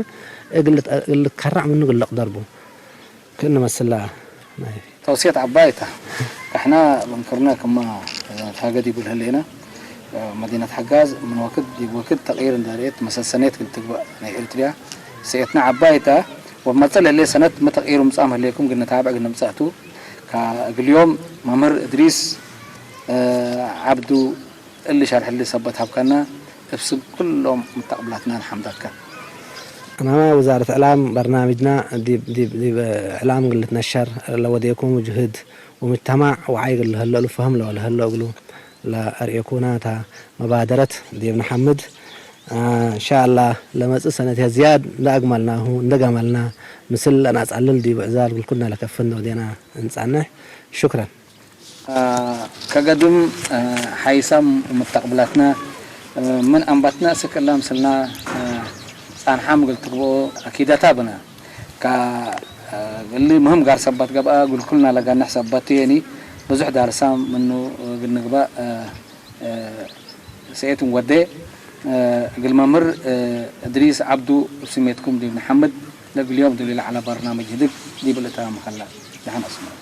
እግል ልከራዕ ምኑ ግል ልቅደር ቡ። ክእነ መስላ ናይ ተውስየት ዐባይ እታ። ካሕና በንክርና ከማ ታገድ ይብል ህሌና መዲነት ሐጋዝ ምን ወክድ ዲብ ወክድ ተቅይር እንደ ርኤት መሰሰኔት ግል ትግባእ ናይ ኤርትርያ ስኤትና ዐባይ እታ። ወመጸእ ለህሌ ሰነት ሚ ተቅይር ምጻም ህሌኩም ግል ንታብዕ ግል ንምጸእቱ። እግል ዮም መምህር እድሪስ ዐብዱ እሊ ሸርሕ እሊ ሰበት ሀብካና እብ ስም ኩሎም ምተቅብላትና ንሐምደካ። አናመ ውዛረት እዕላም በርናምጅና ዲብ ዲብ ዲብ እዕላም እግል ልትነሸር ለወዴኩም ጅህድ ወሙጅተማዕ ወዓይ እግል ልህለሉ ፈህም ለወለሀሎ እግሉ ለአርኤኩና እታ መባደረት ዲብ ነሐምድ። እንሻአላህ ለመጽእ ሰነት ዝያድ እንደ አግመልናሁ እንደ ገመልና ምስል ለናጻልል ዲብ ዕዛል እግል ኩልና ለከፍን ወዴና እንጻንሕ። ሹክረን። ከገድም ሓይሳም ምተቅብላትና ምን አንባትና እስክ እላ ምስልና ጻንሓም እግል ትግብኦ አኪደታ ብነ። እሊ ምህም ጋር ሰበት ገብአ እግል ኩልና ለገንሕ ሰበት የኒ ብዙሕ ዳርሳም ምኑ እግል ንግባእ ስኤት እንወዴ። እግል መምህር እድሪስ ዐብዱ እብ ስሜትኩም ዲብ ንሐምድ ለእግል ዮም ዲብ ለዐለ በርናምጅ ህድግ ዲብ ልእተመ መኸላ ደሐን አስምዑ።